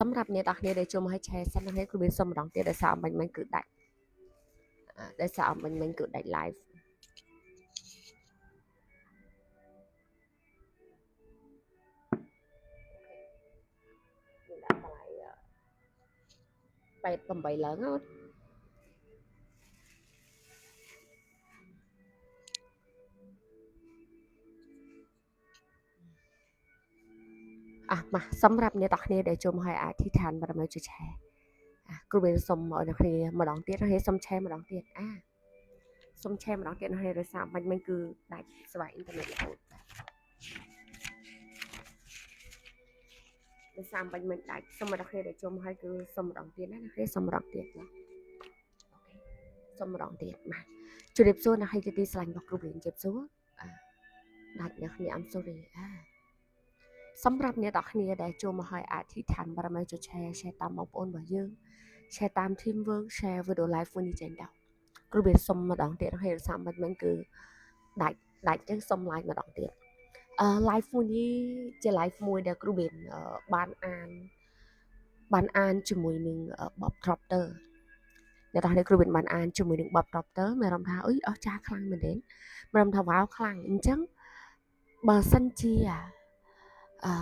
សម្រាប់អ្នកទាំងគ្នាដែលចូលមកឲ្យឆែសិនណាគ្រូមានសុំម្ដងទៀតដោយសារអម្បាញ់មិញគឺដាច់ដោយសារអម្បាញ់មិញគឺដាច់ live យើងដាក់តម្លៃ88ឡើងណាអះមកសម្រាប់អ្នកទាំងគ្នាដែលចូលមកឲ្យអធិដ្ឋានបារមីជួយឆែអាគ្រូមានសុំឲ្យអ្នកគ្នាម្ដងទៀតហើយសុំឆែម្ដងទៀតអាសុំឆែម្ដងទៀតហើយដោយសារបាញ់មិញគឺដាច់ស្វ័យអ៊ីនធឺណិតរហូតដោយសារបាញ់មិញដាច់សុំម្ដងគ្នាដែលចូលមកឲ្យគឺសុំម្ដងទៀតណាអ្នកគ្នាសុំម្ដងទៀតណាអូខេសុំម្ដងទៀតបាទជម្រាបសួរអ្នកឲ្យជាទីស្រឡាញ់របស់គ្រូរៀនជម្រាបសួរអាដាច់អ្នកគ្នា I'm sorry អាសម្រាប់អ្នកទាំងគ្នាដែលចូលមកឲ្យអធិដ្ឋានបារមីជួយ share share តាមបងប្អូនរបស់យើង share តាម team work share video live មួយនេះចេញដល់គ្រូវាសុំម្ដងទៀតហើយសារមិនមែនគឺដាច់ដាច់ចឹងសុំ live ម្ដងទៀតអឺ live មួយនេះជា live មួយដែលគ្រូវាបានអានបានអានជាមួយនឹង Bob Proctor អ្នកទាំងនេះគ្រូវិនបានអានជាមួយនឹង Bob Proctor មានអារម្មណ៍ថាអុយអស្ចារ្យខ្លាំងមែនទេមានអារម្មណ៍ថាវ៉ាវខ្លាំងអញ្ចឹងបើសិនជាអឺ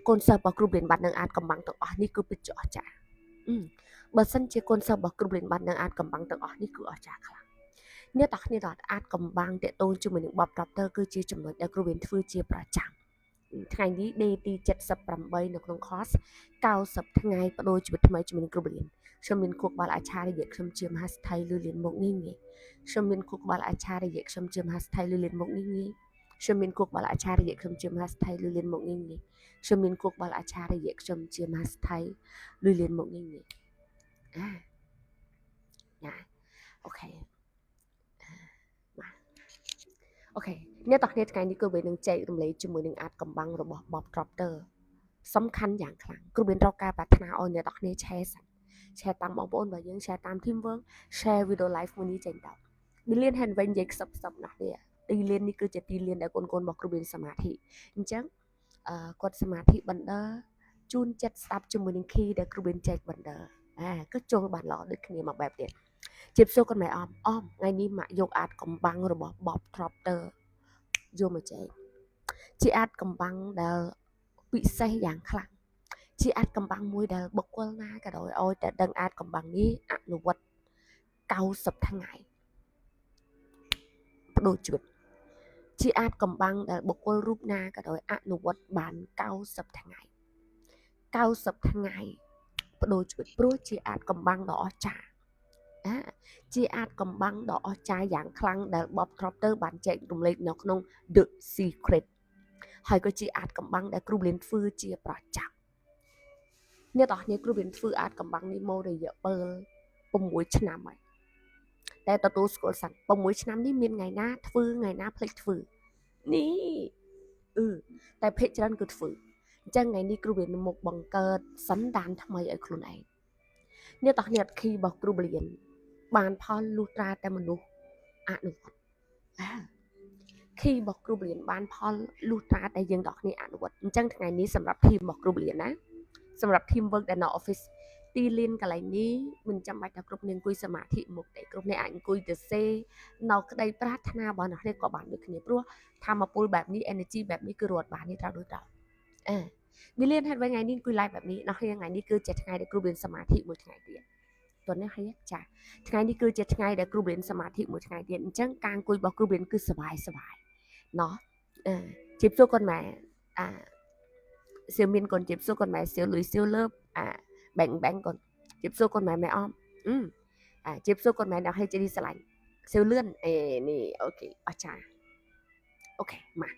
កូនសិស្សរបស់គ្រូបៀនបាត់នឹងអាចកំបាំងទាំងអស់នេះគឺពិតជាអស្ចារ្យបើសិនជាកូនសិស្សរបស់គ្រូបៀនបាត់នឹងអាចកំបាំងទាំងអស់នេះគឺអស្ចារ្យខ្លាំងអ្នកទាំងគ្នាដល់អាចកំបាំងតេតូនជាមួយនឹង Bob Proctor គឺជាចំណុចដែលគ្រូបៀនធ្វើជាប្រចាំថ្ងៃនេះ day ទី78នៅក្នុង course 90ថ្ងៃបដូរជីវិតថ្មីជាមួយនឹងគ្រូបៀនខ្ញុំមានខួរក្បាលអច្ឆរិយៈខ្ញុំជាមហាស្ថៃលឺលៀនមុខនេះងាយខ្ញុំមានខួរក្បាលអច្ឆរិយៈខ្ញុំជាមហាស្ថៃលឺលៀនមុខនេះងាយខ្ញុំមានខួរក្បាលអច្ឆរិយៈខ្ញុំជាមហាស្ថៃលឺលៀនមុខនេះងាយខ្ញុំមានខួរក្បាលអច្ឆរិយៈខ្ញុំជាមហាស្ថៃលឺលៀនមុខនេះងាយអាណាអូខេបាទអូខេអ្នកទាំងគ្នាថ្ងៃនេះគឺវានឹងចែករំលែកជាមួយនឹងអាចកំបាំងរបស់ Bob Proctor សំខាន់យ៉ាងខ្លាំងគ្រូមានរកការប្រាថ្នាឲ្យអ្នកទាំងគ្នាឆែសិន share តាមបងប្អូនរបស់យើង share តាម team work share video live មួយនេះចេញទៅឌីលៀនហេនវិញនិយាយខ្សឹបខ្សឹបណាស់នេះទីលាននេះគឺជាទីលានដែលកូនកូនរបស់គ្រូមានសមាធិអញ្ចឹងអឺគាត់សមាធិបណ្ដើជូនចិត្តស្ដាប់ជាមួយនឹង key ដែលគ្រូមានចែកបណ្ដើអាក៏ចូលបានល្អដូចគ្នាមកបែបទៀតជៀបសួរគាត់ម៉ែអមអមថ្ងៃនេះម៉ាក់យកអាចកំបាំងរបស់ Bob Proctor យកមកចែកជាអាចកំបាំងដែលពិសេសយ៉ាងខ្លាំងជាអាចកំបាំងមួយដែលបុគ្គលណាក៏ដោយឲ្យតែដឹងអាចកំបាំងនេះអនុវត្ត90ថ្ងៃបដូរជីវិតជាអាចកំបាំងដែលបុគ្គលរូបណាក៏ដោយអនុវត្តបាន90ថ្ងៃ90ថ្ងៃបដូរជីវិតព្រោះជាអាចកំបាំងដ៏អស្ចារ្យអាជាអាចកំបាំងដ៏អស្ចារ្យយ៉ាងខ្លាំងដែល Bob Proctor បានចែករំលែកនៅក្នុង The Secret ហើយក៏ជាអាចកំបាំងដែលគ្រូលៀនធ្វើជាប្រចាំអ្នកទាំងគ្នាគ្រូរៀនធ្វើអាចកំបាំងនេះមករយៈពេល6ឆ្នាំហើយតែទទួលស្គាល់សិន6ឆ្នាំនេះមានថ្ងៃណាធ្វើថ្ងៃណាភ្លេចធ្វើនេះអឺតែភាគច្រើនគឺធ្វើអញ្ចឹងថ្ងៃនេះគ្រូរៀនមកបង្កើតសន្តានថ្មីឲ្យខ្លួនឯងអ្នកទាំងគ្នាអត់ខីរបស់គ្រូរៀនបានផលលុះត្រាតែមនុស្សអនុវត្តអាខីរបស់គ្រូរៀនបានផលលុះត្រាតែយើងទាំងគ្នាអនុវត្តអញ្ចឹងថ្ងៃនេះសម្រាប់ធីមរបស់គ្រូរៀនណាសម្រាប់ team work ដែលនៅ office ទីលានកន្លែងនេះមិនចាំបាច់ថាគ្រប់នាងអង្គុយសមាធិមុខទេគ្រប់អ្នកអាចអង្គុយទៅសេនៅក្តីប្រាថ្នារបស់អ្នកនេះក៏បានដូចគ្នាព្រោះធម្មពលបែបនេះ energy បែបនេះគឺរត់បាននេះត្រូវដូចត្រូវអឺនេះលៀនហេតុវិញថ្ងៃនេះអង្គុយ live បែបនេះអ្នកថ្ងៃនេះគឺជាថ្ងៃដែលគ្រូរៀនសមាធិមួយថ្ងៃទៀតតោះនេះហើយចាថ្ងៃនេះគឺជាថ្ងៃដែលគ្រូរៀនសមាធិមួយថ្ងៃទៀតអញ្ចឹងការអង្គុយរបស់គ្រូរៀនគឺសบายសบายណោះអឺជិបសួរគាត់ម៉ែអាសៀវមានកូនជិបសួរគាត់ម៉ែសៀវលុយសៀវលើបអាបែងបែងកូនជិបសួរគាត់ម៉ែម៉ែអមអឺអាជិបសួរគាត់ម៉ែដល់ឲ្យជិះស្រឡាញ់សៀវលឿនអេនេះអូខេអស្ចារ្យអូខេមក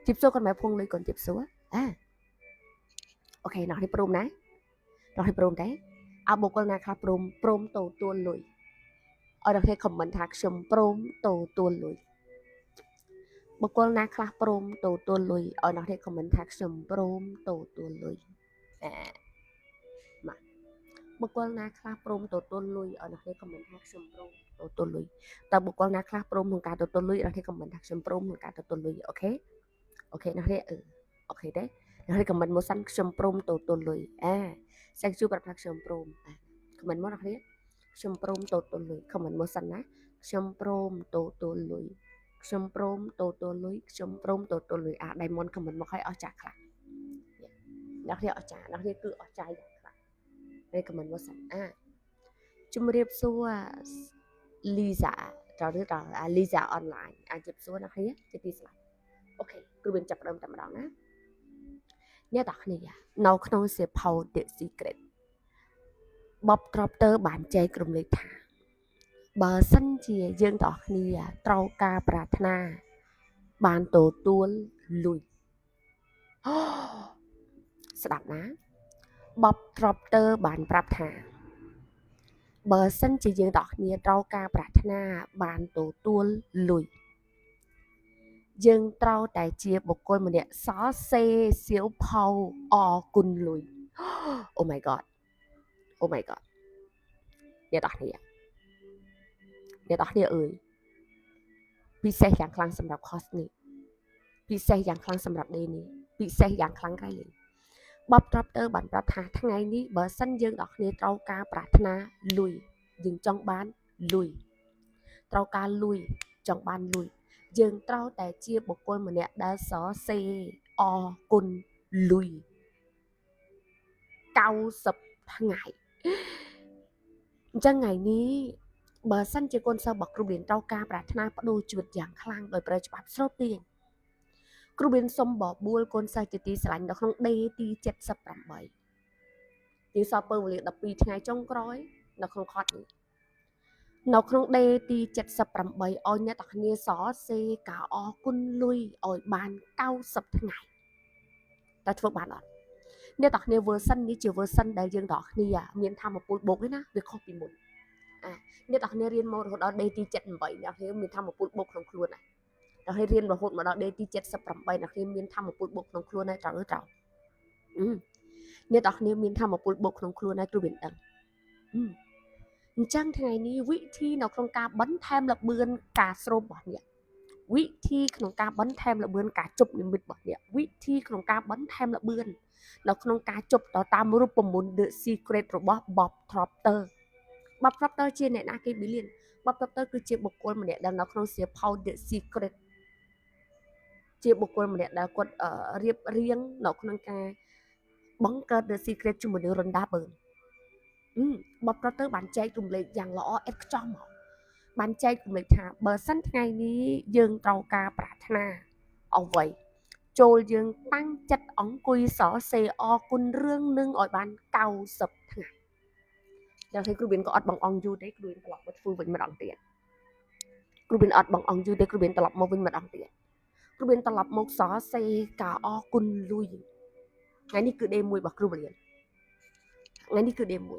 ជិបសួរគាត់ម៉ែភងលុយកូនជិបសួរអាអូខេណោះនេះព្រមណាណោះនេះព្រមទេអើបុគ្គលណាខ្លះព្រមព្រមទទួលលុយឲ្យដល់គេខមមិនថាខ្ញុំព្រមទទួលលុយបុគ្គលណាខ្លះព្រមទទួលលុយឲ្យដល់គេខមមិនថាខ្ញុំព្រមទទួលលុយអាមកបុគ្គលណាខ្លះព្រមទទួលលុយឲ្យដល់គេខមមិនថាខ្ញុំព្រមទទួលលុយតើបុគ្គលណាខ្លះព្រមក្នុងការទទួលលុយដល់គេខមមិនថាខ្ញុំព្រមក្នុងការទទួលលុយអូខេអូខេដល់គេអឺអូខេទេ ហើយ comment មកសិនខ្ញុំព្រមទទួលលុយអា thank you ប្រាប់ថាខ្ញុំព្រមអា comment មកអ្នកគ្នាខ្ញុំព្រមទទួលលុយ comment មកសិនណាខ្ញុំព្រមទទួលលុយខ្ញុំព្រមទទួលលុយខ្ញុំព្រមទទួលលុយអា Diamond comment មកឲ្យអស់ចាស់ខ្លះអ្នកគ្នាអស់ចាស់អ្នកគ្នាគឺអស់ចាស់យ៉ាងខ្លាំងហើយ comment មកសិនអាជំរាបសួរលីសាត្រូវឬដល់អាលីសាអនឡាញអាចជម្រាបសួរអ្នកគ្នាជាទីស្រឡាញ់OK គ្រូមានចាប់ផ្ដើមតែម្ដងណាអ្នកទាំងគ្នានៅក្នុងសៀវភៅ The Secret Bob Proctor បានចែករំលែកថាបើសិនជាយើងទាំងអស់គ្នាត្រូវការប្រាថ្នាបានទទួលលុយស្ដាប់ណា Bob Proctor បានប្រាប់ថាបើសិនជាយើងទាំងអស់គ្នាត្រូវការប្រាថ្នាបានទទួលលុយយើងត្រូវតែជាបុគ្គលម្នាក់សរសេរសៀវភៅអរគុណលុយ Oh my god, Oh my god អ្នកទាំងគ្នាអ្នកទាំងគ្នាអើយពិសេសយ៉ាងខ្លាំងសម្រាប់ course នេះពិសេសយ៉ាងខ្លាំងសម្រាប់ day នេះពិសេសយ៉ាងខ្លាំងក្រៃលែង Bob Proctor បានប្រាប់ថាថ្ងៃនេះបើសិនយើងទាំងគ្នាត្រូវការប្រាថ្នាលុយយើងចង់បានលុយត្រូវការលុយចង់បានលុយយើងត្រូវតែជាបុគ្គលម្នាក់ដែលសរសេរអរគុណលុយ90ថ្ងៃអញ្ចឹងថ្ងៃនេះបើសិនជាកូនសិស្សរបស់គ្រូបៀនត្រូវការប្រាថ្នាប្ដូរជីវិតយ៉ាងខ្លាំងដោយប្រើច្បាប់ស្រូបទាញគ្រូបៀនសុំបបួលកូនសិស្សជាទីស្រឡាញ់នៅក្នុង day ទី78យើងសល់ពេលវេលា12ថ្ងៃចុងក្រោយនៅក្នុងខតនេះនៅក្នុង day ទី78ឲ្យអ្នកទាំងគ្នាសរសេរការអរគុណលុយឲ្យបាន90ថ្ងៃតើធ្វើបានអត់អ្នកទាំងគ្នា version នេះជា version ដែលយើងទាំងគ្នាមានធម៌ពលបូកឯណាវាខុសពីមុនអាអ្នកទាំងគ្នារៀនមករហូតដល់ day ទី78អ្នកគ្នាមានធម៌ពលបូកក្នុងខ្លួនណាដល់ហើយរៀនរហូតមកដល់ day ទី78អ្នកគ្នាមានធម៌ពលបូកក្នុងខ្លួនហើយត្រូវត្រូវអ្នកទាំងគ្នាមានធម៌ពលបូកក្នុងខ្លួនហើយគ្រូមានដឹងអញ្ចឹងថ្ងៃនេះវិធីនៅក្នុងការបន្ថែមល្បឿនការស្រូបរបស់អ្នកវិធីក្នុងការបន្ថែមល្បឿនការជប់និមិត្តរបស់អ្នកវិធីក្នុងការបន្ថែមល្បឿននៅក្នុងការជប់ទៅតាមរូបមន្ត The Secret របស់ Bob Proctor Bob Proctor ជាអ្នកណាគេប៊ីលៀន Bob Proctor គឺជាបុគ្គលម្នាក់ដែលនៅក្នុងសៀវភៅ The Secret ជាបុគ្គលម្នាក់ដែលគាត់រៀបរៀងនៅក្នុងការបង្កើត The Secret ជាមួយនឹង Rhonda Byrne Bob Proctor បានចែករំលែកយ៉ាងល្អឥតខ្ចោះមកបានចែករំលែកថាបើសិនថ្ងៃនេះយើងត្រូវការប្រាថ្នាអ្វីចូលយើងតាំងចិត្តអង្គុយសរសេរអរគុណរឿងនឹងឲ្យបាន90ថ្ងៃដល់ហើយគ្រូបៀនក៏អត់បងអង្គយូរទេគ្រូបៀនត្រឡប់មកធ្វើវិញម្ដងទៀតគ្រូបៀនអត់បងអង្គយូរទេគ្រូបៀនត្រឡប់មកវិញម្ដងទៀតគ្រូបៀនត្រឡប់មកសរសេរការអរគុណលុយថ្ងៃនេះគឺ day 1របស់គ្រូបៀនថ្ងៃនេះគឺ day 1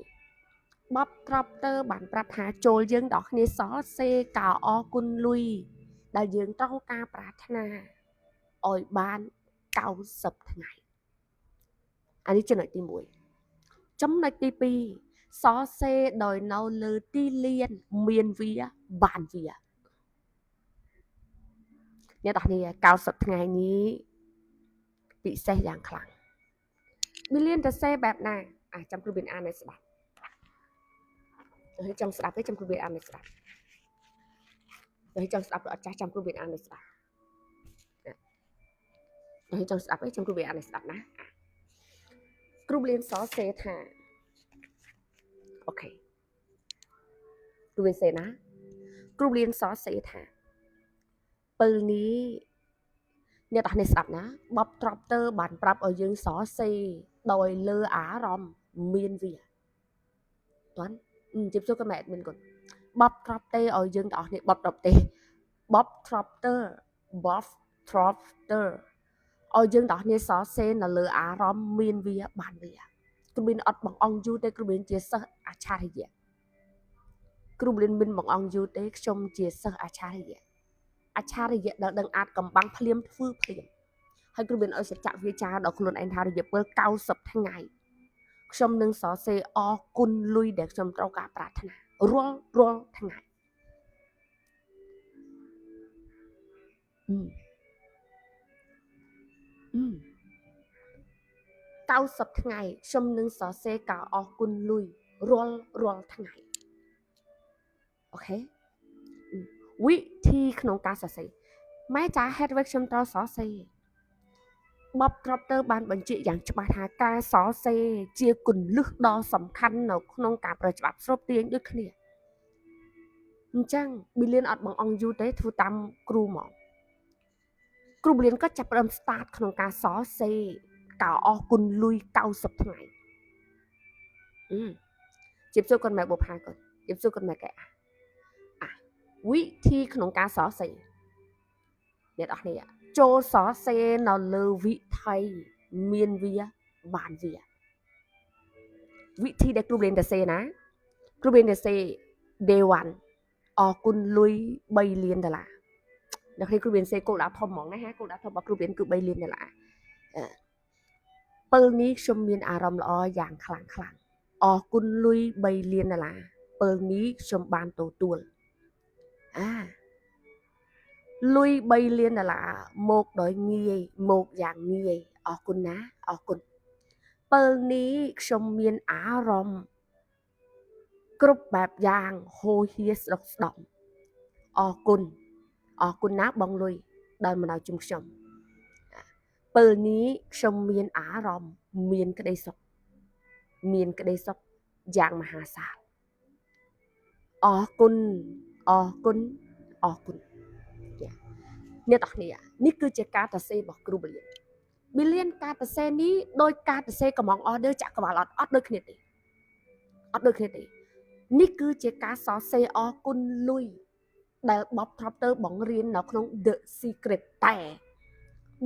Bob Proctor បានប្រាប់ថាចូលយើងដល់គ្នាសរសេរការអរគុណលុយដែលយើងត្រូវការប្រាថ្នាឲ្យបាន90ថ្ងៃអានេះចំណុចទី1ចំណុចទី2សរសេរដោយនៅលើទីលានមានវាបានវាអ្នកទាំងគ្នា90ថ្ងៃនេះពិសេសយ៉ាងខ្លាំងប៊ីលៀនទៅសេបែបណាអាចាំគ្រូបៀនអានឲ្យស្ដាប់ហើយចង់ស្ដាប់ទេចាំគ្រូបៀនអានឲ្យស្ដាប់ហើយចង់ស្ដាប់អត់ចាស់ចាំគ្រូបៀនអានឲ្យស្ដាប់ហើយចង់ស្ដាប់ទេចាំគ្រូបៀនអានឲ្យស្ដាប់ណាគ្រូបៀនសរសេរថាOK គ្រូបៀនសេណាគ្រូបៀនសរសេរថាពេលនេះអ្នកទាំងនេះស្ដាប់ណាBob Proctor បានប្រាប់ឲ្យយើងសរសេរដោយលើអារម្មណ៍មានវាតន់ជិបសួរក៏ម៉ែ admin គាត់ Bob Proctor ឲ្យយើងទាំងអស់គ្នា Bob Proctor Bob Proctor Bob Proctor ឲ្យយើងទាំងអស់គ្នាសរសេរនៅលើអារម្មណ៍មានវាបានវាគ្រូបៀនអត់បងអង្គយូរទេគ្រូបៀនជាសិស្សអច្ឆរិយៈគ្រូបៀនមិនបងអង្គយូរទេខ្ញុំជាសិស្សអច្ឆរិយៈអច្ឆរិយៈដែលដឹងអាចកំបាំងភ្លាមធ្វើភ្លាមហើយគ្រូបៀនឲ្យសច្ចវាចាដល់ខ្លួនឯងថារយៈពេល90ថ្ងៃខ្ញុំនឹងសរសេរអរគុណលុយដែលខ្ញុំត្រូវការប្រាថ្នារាល់រាល់ថ្ងៃអឺអឺ 90ថ្ងៃខ្ញុំនឹងសរសេរការអរគុណលុយរាល់រាល់ថ្ងៃ OK វិធីក្នុងការសរសេរម៉ែចាហេតុអ្វីខ្ញុំត្រូវសរសេរ Bob Proctor បានបញ្ជាក់យ៉ាងច្បាស់ថាការសរសេរជាគន្លឹះដ៏សំខាន់នៅក្នុងការប្រើច្បាប់ស្រូបទាញដូចគ្នាអញ្ចឹងប៊ីលៀនអត់បងអង្គយូរទេធ្វើតាមគ្រូហ្មងគ្រូប៊ីលៀនក៏ចាប់ផ្ដើម start ក្នុងការសរសេរការអរគុណលុយ90ថ្ងៃអឺជៀបសួរគាត់ម៉ែបុប្ផាគាត់ជៀបសួរគាត់ម៉ែកែអាអាវិធីក្នុងការសរសេរអ្នកនរគ្នាចូលសរសេរនៅលើវិថីមានវាបានវាវិធីដែលគ្រូប៊ីលៀនទៅសេណាគ្រូប៊ីលៀនទៅសេ day 1អរគុណលុយ3លានដុល្លារដល់គ្នាគ្រូប៊ីលៀនសេគោលដៅធំហ្មងណាហាគោលដៅធំរបស់គ្រូប៊ីលៀនគឺ3លានដុល្លារពេលនេះខ្ញុំមានអារម្មណ៍ល្អយ៉ាងខ្លាំងខ្លាំងអរគុណលុយ3លានដុល្លារពេលនេះខ្ញុំបានទទួលអាលុយ3លានដុល្លារមកដោយងាយមកយ៉ាងងាយអរគុណណាអរគុណពេលនេះខ្ញុំមានអារម្មណ៍គ្រប់បែបយ៉ាងហូរហៀស្ដុកស្ដំអរគុណអរគុណណាបងលុយដែលមកដល់ជុំខ្ញុំពេលនេះខ្ញុំមានអារម្មណ៍មានក្តីសុខមានក្តីសុខយ៉ាងមហាសាលអរគុណអរគុណអរគុណអ្នកទាំងគ្នានេះគឺជាការសរសេររបស់គ្រូបលៀនប៊ីលៀនការសរសេរនេះដោយការសរសេរកំង order ចាក់ក្បាលអត់អត់ដូចគ្នាទេអត់ដូចគ្នាទេនេះគឺជាការសរសេរអរគុណលុយដែល Bob Proctor បង្រៀននៅក្នុង The Secret តែ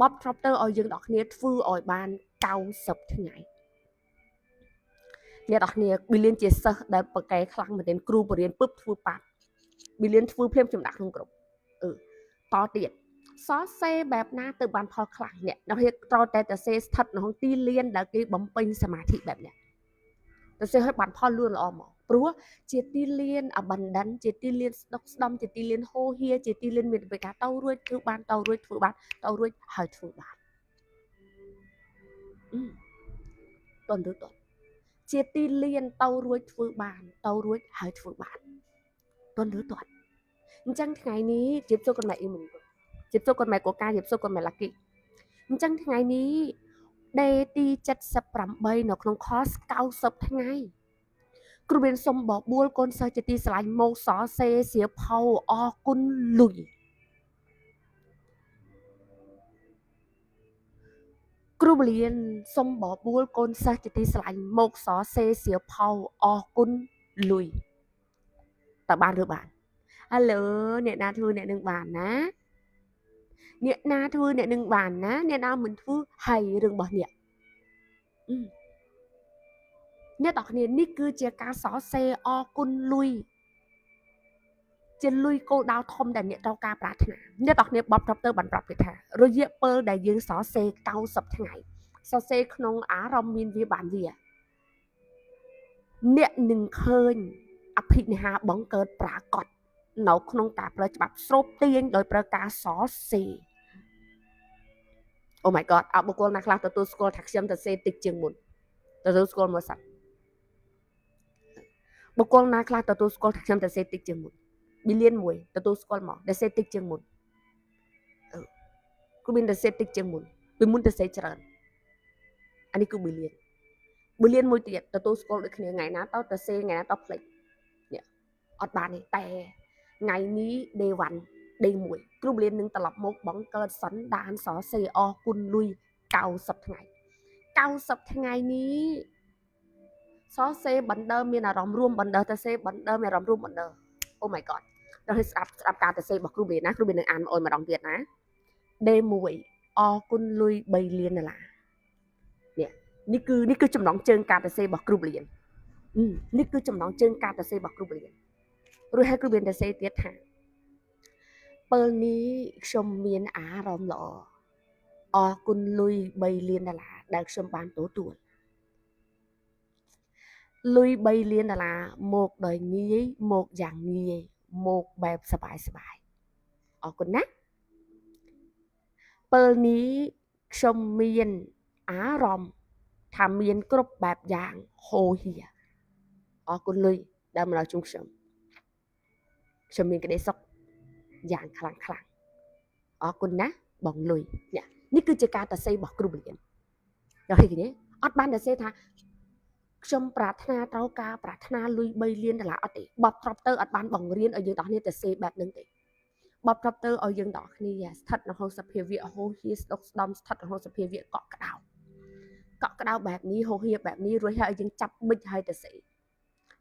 Bob Proctor ឲ្យយើងដល់គ្នាធ្វើឲ្យបាន90ថ្ងៃអ្នកនរគ្នាប៊ីលៀនជាសិស្សដែលប្រកែខ្លាំងមែនទែនគ្រូបរៀនពឹបធ្វើប៉ាប់ប៊ីលៀនធ្វើភ្លាមខ្ញុំដាក់ក្នុងក្រុមអឺតទៀតសរសេរបែបណាទៅបានផលខ្លាំងអ្នកនរគ្នាត្រូវតែទៅសេស្ថិតក្នុងទីលានដែលគេបំពេញសមាធិបែបនេះទៅសេឲ្យបានផលលឿនល្អមកព្រោះជាទីលាន abundant ជាទីលានស្ដុកស្ដំជាទីលានហូរហៀជាទីលានមានវិការទៅរួចធ្វើបានទៅរួចធ្វើបានទៅរួចហើយធ្វើបានតន់ឬតន់ជាទីលានទៅរួចធ្វើបានទៅរួចហើយធ្វើបានតន់ឬតន់អញ្ចឹងថ្ងៃនេះជៀបសួរគាត់ម៉ែអ៊ីមីជៀបសួរគាត់ម៉ែកូកាជៀបសួរគាត់ម៉ែឡាគីអញ្ចឹងថ្ងៃនេះ day ទី78នៅក្នុង course 90ថ្ងៃគ្រូមានសុំបបួលកូនសិស្សជាទីស្រឡាញ់មកសរសេរសៀភៅអរគុណលុយគ្រូបលៀនសុំបបួលកូនសិស្សជាទីស្រឡាញ់មកសរសេរសៀភៅអរគុណលុយតើបានឬបានហៅឡូអ្នកណាធ្វើអ្នកនឹងបានណាអ្នកណាធ្វើអ្នកនឹងបានណាអ្នកណាមិនធ្វើហើយរឿងរបស់អ្នកអ្នកទាំងគ្នានេះគឺជាការសរសេរអរគុណលុយជាលុយគោលដៅធំដែលអ្នកត្រូវការប្រាថ្នាអ្នកទាំងគ្នាBob Proctor បានប្រាប់គេថារយៈពេលដែលយើងសរសេរ90ថ្ងៃសរសេរក្នុងអារម្មណ៍មានវាបានវាអ្នកនឹងឃើញអភិនិហាបង្កើតប្រាកដនៅក្នុងការប្រើច្បាប់ស្រូបទាញដោយប្រើការសរសេរ Oh my god អបុគ្គលណាខ្លះទទួលស្គាល់ថាខ្ញុំទៅសេតិចជាងមុនទទួលស្គាល់មកសិនបុគ្គលណាខ្លះទទួលស្គាល់ថាខ្ញុំទៅសេតិចជាងមុនប៊ីលៀនមួយទទួលស្គាល់មកដែលសេតិចជាងមុនអឺគ្រូមានទៅសេតិចជាងមុនពីមុនទៅសេច្រើនអានេះគឺប៊ីលៀនប៊ីលៀនមួយទៀតទទួលស្គាល់ដូចគ្នាថ្ងៃណាទៅទៅសេថ្ងៃណាទៅភ្លេចនេះអត់បានទេតែថ្ងៃនេះ day 1 day 1គ្រូប៊ីលៀននឹងត្រឡប់មកបង្កើតសន្តានសរសេរអរគុណលុយ90ថ្ងៃ90ថ្ងៃនេះសរសេរបណ្ដើមានអារម្មណ៍រួមបណ្ដើទៅសេបណ្ដើមានអារម្មណ៍រួមបណ្ដើ Oh my god ដល់ឲ្យស្ដាប់ស្ដាប់ការទៅសេរបស់គ្រូប៊ីណាគ្រូប៊ីនឹងអានមកអោយម្ដងទៀតណា day 1អរគុណលុយ3លានដុល្លារនេះនេះគឺនេះគឺចំណងជើងការទៅសេរបស់គ្រូប៊ីនេះគឺចំណងជើងការទៅសេរបស់គ្រូប៊ីរួចហើយគ្រូប៊ីទៅសេទៀតថាពេលនេះខ្ញុំមានអារម្មណ៍ល្អអរគុណលុយ3លានដុល្លារដែលខ្ញុំបានទទួលលុយ3លានដុល្លារមកដោយងាយមកយ៉ាងងាយមកបែបសบายសบายអរគុណណាពេលនេះខ្ញុំមានអារម្មណ៍ ថាមានគ្រប់បែបយ៉ាងហូហៀអរគុណលុយដែលមកដល់ជុំខ្ញុំខ្ញុំមានក្តីសុខយ៉ាងខ្លាំងខ្លាំងអរគុណណាស់បងលុយនេះនេះគឺជាការតសេរបស់គ្រូបលៀនដល់ឃើញទេអត់បានតសេថាខ្ញុំប្រាថ្នាត្រូវការប្រាថ្នាលុយ3លានដុល្លារអត់ទេបបទ្របទៅអត់បានបង្រៀនឲ្យយើងទាំងគ្នាទៅសេបែបហ្នឹងទេបបទ្របទៅឲ្យយើងទាំងគ្នាស្ថិតនៅក្នុងសភាវៈហោហៀស្ដុកស្ដំស្ថិតនៅក្នុងសភាវៈកក់ក្ដៅកក់ក្ដៅបែបនេះហោហៀបែបនេះរួចហើយឲ្យយើងចាប់បិចឲ្យទៅសេ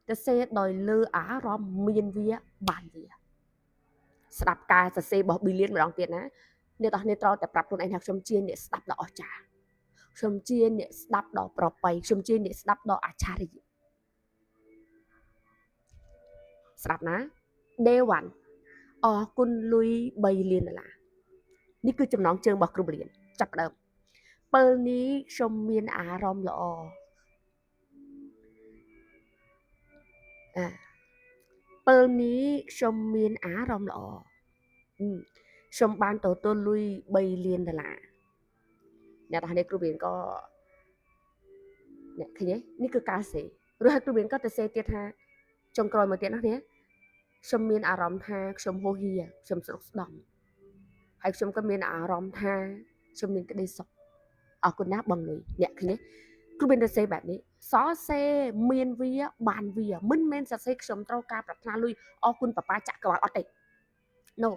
ទៅសេដោយលើអារម្មណ៍មានវាបានវាស្ដាប់ការសរសេររបស់ប៊ីលៀនម្ដងទៀតណាអ្នកទាំងគ្នាត្រូវតែប្រាប់ខ្លួនឯងថាខ្ញុំជាអ្នកស្ដាប់ដ៏អស្ចារ្យខ្ញុំជាអ្នកស្ដាប់ដ៏ប្រពៃខ្ញុំជាអ្នកស្ដាប់ដ៏អច្ឆរិយស្ដាប់ណា Day 1អរគុណលុយ3លានដុល្លារនេះគឺចំណងជើងរបស់គ្រូបលៀនចាប់ផ្ដើមពេលនេះខ្ញុំមានអារម្មណ៍ល្អអាពេលនេះខ្ញុំមានអារម្មណ៍ល្អខ្ញុំបានទទួលលុយ3លានដុល្លារអ្នកទាំងនេះគ្រូបលៀនក៏អ្នកឃើញទេនេះគឺការសេឬហើយគ្រូបលៀនក៏ទៅសេទៀតថាចុងក្រោយមកទៀតណានេះខ្ញុំមានអារម្មណ៍ថាខ្ញុំហោហៀខ្ញុំស្រុកស្ដំហើយខ្ញុំក៏មានអារម្មណ៍ថាខ្ញុំមានក្តីសុខអរគុណណាស់បងលុយអ្នកឃើញទេគ្រូមានទៅសេបែបនេះសរសេរមានវាបានវាមិនមែនសរសេរខ្ញុំត្រូវការប្រាថ្នាលុយអរគុណប៉ាប៉ាចាក់ក្បាលអត់ទេ No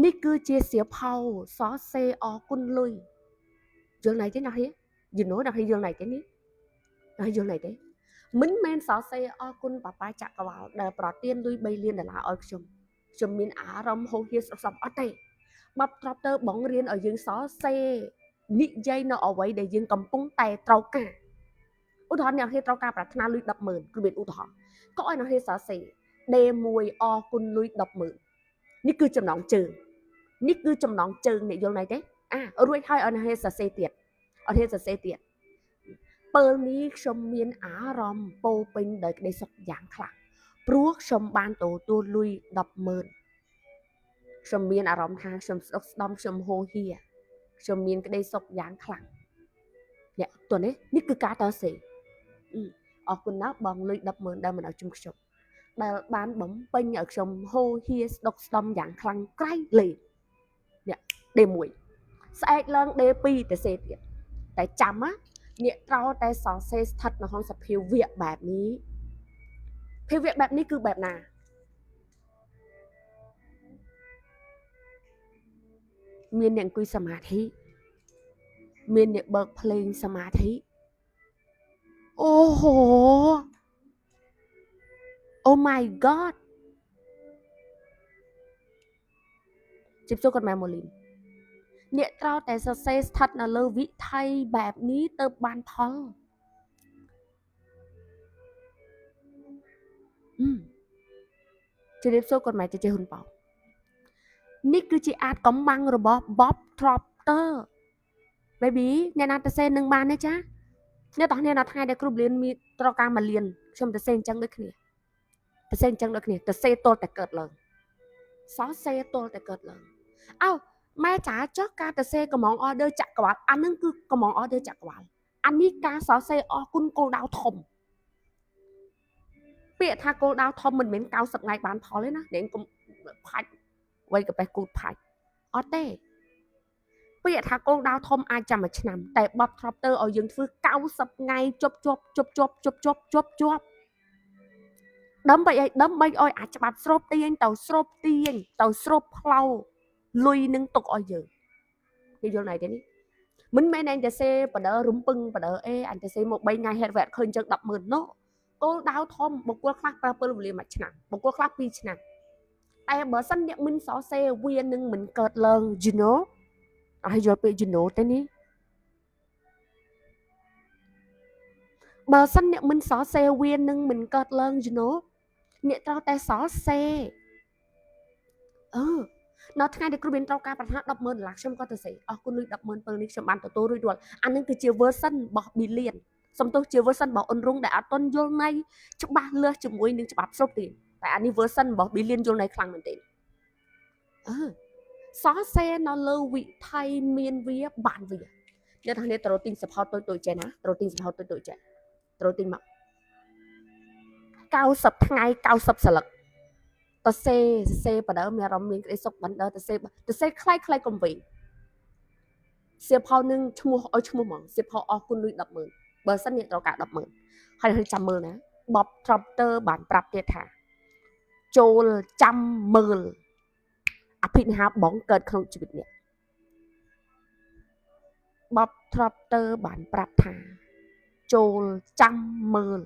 នេះគឺជាសៀវភៅសរសេរអរគុណលុយយល់ណៃទេអ្នកហៀ You know អ្នកហៀយល់ណៃទេនេះអ្នកយល់ណៃទេមិនមែនសរសេរអរគុណប៉ាប៉ាចាក់ក្បាលដែលប្រទានលុយ3លានដុល្លារឲ្យខ្ញុំខ្ញុំមានអារម្មណ៍ហូរហៀស្រុកសំអត់ទេបបទ្របទៅបងរៀនឲ្យយើងសរសេរនិយាយនៅអ្វីដែលយើងកំពុងតែត្រូវការឧទាហរណ៍អ្នកហៀត្រូវការប្រាថ្នាលុយ100,000គឺមានឧទាហរណ៍ក៏ឲ្យអ្នកហៀសរសេរ D1 អរគុណលុយ100,000នេះគឺចំណងជើងនេះគឺចំណងជើងអ្នកយល់ណៃទេអារួចហើយឲ្យអ្នកហៀសរសេរទៀតឲ្យហៀសរសេរទៀតពេលនេះខ្ញុំមានអារម្មណ៍ពោពេញដោយក្តីសុខយ៉ាងខ្លាំងព្រោះខ្ញុំបានទទួលលុយ100,000ខ្ញុំមានអារម្មណ៍ថាខ្ញុំស្ដុកស្ដំខ្ញុំហូរហៀខ្ញុំមានក្តីសុខយ៉ាងខ្លាំងអ្នកតោះនេះនេះគឺការតសេអរគុណណាស់បងលុយ100,000ដែលមិនឲ្យជុំខ្ញុំដែលបានបំពេញឲ្យខ្ញុំហូរហៀស្ដុកស្ដំយ៉ាងខ្លាំងក្រៃលែងអ្នក D1 ស្អែកឡើង D2 ទៅសេទៀតតែចាំណាអ្នកត្រូវតែសរសេរស្ថិតនៅក្នុងសភាវៈបែបនេះភាវៈបែបនេះគឺបែបណាមានអ្នកអង្គុយសមាធិមានអ្នកបើកភ្លេងសមាធិអូហូ Oh my god ជិបសួរគាត់ម៉ែម៉ូលីនអ្នកត្រូវតែសរសេរស្ថិតនៅលើវិថីបែបនេះទៅបានផលជម្រាបសួរគាត់ម៉ែចេះហ៊ុនប៉ោនេះគឺជាអាចកំបាំងរបស់ Bob Trotter baby អ្នកណាទៅសេនឹងបានទេចាអ្នកទាំងគ្នាដល់ថ្ងៃដែលគ្រូបលៀនមានត្រូវការមួយលានខ្ញុំទៅសេអញ្ចឹងដូចគ្នាទៅសេអញ្ចឹងដូចគ្នាទៅសេទល់តែកើតឡើងសរសេរទល់តែកើតឡើងអោម៉ែចាចុះការទៅសេកំង order ចាក់ក្បាលអានឹងគឺកំង order ចាក់ក្បាលអានេះការសរសេរអរគុណគោលដៅធំពាក្យថាគោលដៅធំមិនមែន90ថ្ងៃបានផលទេណាអ្នកកុំផាច់វៃកាប៉េះគូតផាច់អត់ទេពាក្យថាគោលដៅធំអាចចាំមួយឆ្នាំតែបបទ្របទៅឲ្យយើងធ្វើ90ថ្ងៃជប់ជប់ជប់ជប់ជប់ជប់ជប់ជប់ដើម្បីឲ្យដើម្បីឲ្យអាចច្បាប់ស្រូបទាញទៅស្រូបទាញទៅស្រូបផ្លូវលុយនឹងទុកឲ្យយើងនិយាយយល់ណៃទេនេះមិនមែនអញតែសេបដិរំពឹងបដិអេអញតែសេមក3ថ្ងៃហេតុវ៉ាត់ឃើញចឹង100,000ណូគោលដៅធំបុគ្គលខ្លះប្រើពេលវេលា1ឆ្នាំបុគ្គលខ្លះ2ឆ្នាំតែបើសិនអ្នកមិនសរសេរវានឹងមិនកើតឡើង you know ឲ្យយល់ពាក្យ you know ទេនេះបើសិនអ្នកមិនសរសេរវានឹងមិនកើតឡើង you know អ្នកត្រូវតែសរសេរអឺនៅថ្ងៃដែលគ្រូមានត្រូវការប្រាថ្នា100,000ដុល្លារខ្ញុំក៏ទៅសេអរគុណលុយ100,000ពេលនេះខ្ញុំបានទទួលរួចរាល់អានឹងគឺជា version របស់ billion សំទោសជា version របស់អ៊ុនរុងដែលអត់ទាន់យល់ន័យច្បាស់លាស់ជាមួយនឹងច្បាប់ស្រូបទេតែអានេះ version របស់ billion យល់ន័យខ្លាំងមែនទែនអឺសរសេរនៅលើវិថីមានវាបានវា អ្នកទាំងនេះត្រូវទិញសភៅតូចតូចចេះណាត្រូវទិញសភៅតូចតូចចេះត្រូវទិញមក90ថ្ងៃ90សន្លឹកតសេសេបដើមានអារម្មណ៍មានក្តីសុខបណ្ដើតសេតសេខ្លៃខ្លៃកុំវិញសៀវភៅនឹងឈ្មោះឲ្យឈ្មោះហ្មងសៀវភៅអស់គុណលុយ100,000បើសិនអ្នកត្រូវការ100,000ហើយចាំមើលណាបប Trapter បានប្រាប់ទៀតថាចូលចាំមើលអភិនិហាបងកើតក្នុងជីវិតអ្នកបប Trapter បានប្រាប់ថាចូលចាំមើល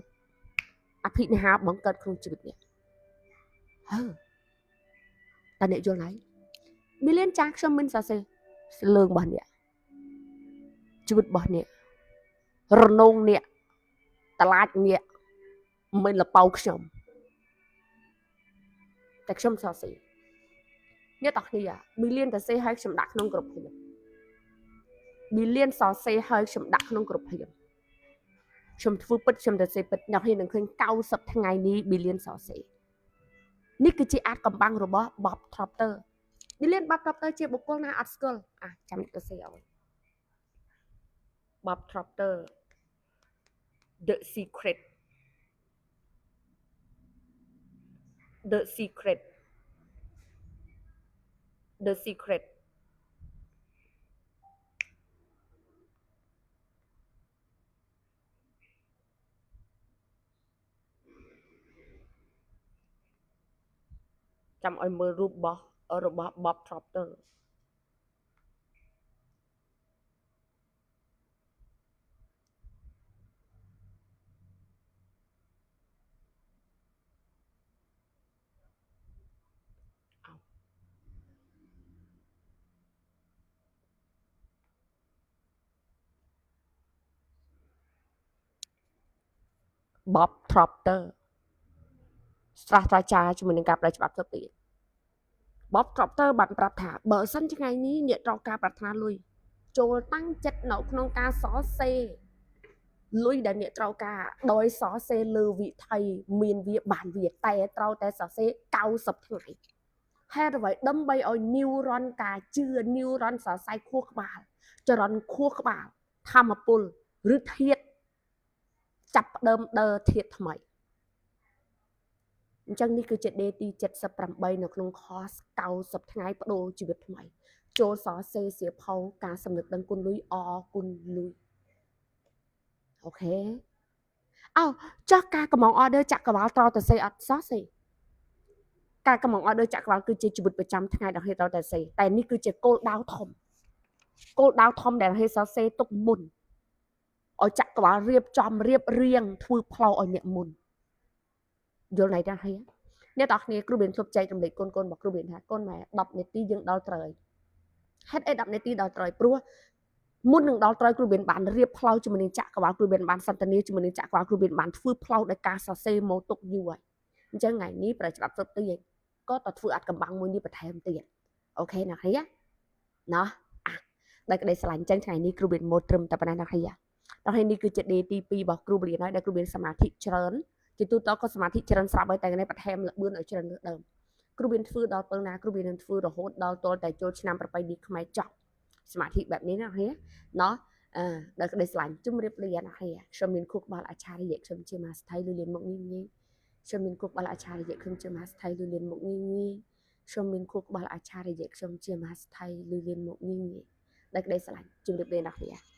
អភិនិហាបងកើតក្នុងជីវិតអ្នកហឺតើអ្នកយល់ហើយមីលៀនចាស់ខ្ញុំមិនសរសេរលើងរបស់អ្នកជីវិតរបស់អ្នករនងអ្នកតឡាចអ្នកមិនលប៉ៅខ្ញុំតែខ្ញុំសរសេរអ្នកទាំងគ្នាមីលៀនតែសេឲ្យខ្ញុំដាក់ក្នុងក្រុមភ្លាមមីលៀនសរសេរឲ្យខ្ញុំដាក់ក្នុងក្រុមភ្លាមខ្ញុំធ្វើពិតខ្ញុំតែសេពិតអ្នកគ្នានឹងឃើញ90ថ្ងៃនេះប៊ីលៀនសរសេរនេះគឺជាអាចកំបាំងរបស់ Bob Proctor ប៊ីលៀន Bob Proctor ជាបុគ្គលណាអត់ស្គាល់អាចាំទៅសេឲ្យ Bob Proctor The Secret The Secret The Secret ចាំឲ្យមើលរូបរបស់ Bob Proctor Bob Proctor សាស្ត្រាចារ្យជាមួយនឹងការប្រែច្បាប់ទៅទៀត Bob Proctor បានប្រាប់ថាបើសិនថ្ងៃនេះអ្នកត្រូវការប្រាថ្នាលុយចូលតាំងចិត្តនៅក្នុងការសរសេរលុយដែលអ្នកត្រូវការដោយសរសេរលើវិថីមានវាបានវាតែត្រូវតែសរសេរ90ថ្ងៃហេតុអ្វីដើម្បីឲ្យ neuron ការជឿ neuron សរសៃខួរក្បាលចរន្តខួរក្បាលធម្មពលឬធាតុចាប់ផ្ដើមដើរធាតុថ្មីអញ្ចឹងនេះគឺជា day ទី78នៅក្នុង course 90ថ្ងៃបដូរជីវិតថ្មីចូលសរសេរសៀវភៅការសំណឹកដឹងគុណលុយអគុណលុយអូខេអោចោះការកំង order ចាក់កវ៉ាល់ត្រតែសេអត់សោះសេការកំង order ចាក់កវ៉ាល់គឺជាជីវិតប្រចាំថ្ងៃដល់ហេតុត្រតែសេតែនេះគឺជាគោលដៅធំគោលដៅធំដែលហេតុសរសេរទុកមុនឲ្យចាក់កវ៉ាល់រៀបចំរៀបរៀងធ្វើផ្លូវឲ្យអ្នកមុនយល់ណៃតាហេអ្នកទាំងគ្នាគ្រូបៀនជប់ចែករំលែកកូនៗរបស់គ្រូបៀនថាកូនម៉ែ10នាទីយើងដល់ត្រូវហេតុអី10នាទីដល់ត្រូវព្រោះមុននឹងដល់ត្រូវគ្រូបៀនបានរៀបផ្លូវជាមួយនឹងចក្រវាលគ្រូបៀនបានសន្ទនាជាមួយនឹងចក្រវាលគ្រូបៀនបានធ្វើផ្លូវដោយការសរសេរមកទុកយូរហើយអញ្ចឹងថ្ងៃនេះប្រច្បាប់សុទ្ធទៀតក៏តធ្វើអាចកំបាំងមួយនេះបន្ថែមទៀតអូខេណាគ្នាណោះអាដោយក្តីស្រឡាញ់អញ្ចឹងថ្ងៃនេះគ្រូបៀនមកត្រឹមតែប៉ុណ្ណេះណាគ្នាដល់ហើយនេះគឺជា day ទី2របស់គ្រូបៀនហើយដែលគ្រូបៀនសមាធិច្រើនជាទូទៅក៏សមាធិច្រើនស្រាប់ហើយតែថ្ងៃនេះបន្ថែមលឿនឲ្យច្រើនលើសដើមគ្រូបៀនធ្វើដល់ពេលណាគ្រូបៀននឹងធ្វើរហូតដល់ទាល់តែចូលឆ្នាំប្រពៃណីខ្មែរចប់សមាធិបែបនេះណាគ្នាណោះអឺដល់ក្តីស្រឡាញ់ជំរាបលាណាគ្នាខ្ញុំមានខួរក្បាលអច្ឆរិយៈខ្ញុំជាមហាស្ថៃលឺលៀនមុខងាយងាយខ្ញុំមានខួរក្បាលអច្ឆរិយៈខ្ញុំជាមហាស្ថៃលឺលៀនមុខងាយងាយខ្ញុំមានខួរក្បាលអច្ឆរិយៈខ្ញុំជាមហាស្ថៃលឺលៀនមុខងាយងាយដល់ក្តីស្រឡាញ់ជំរាបលាណាគ្នា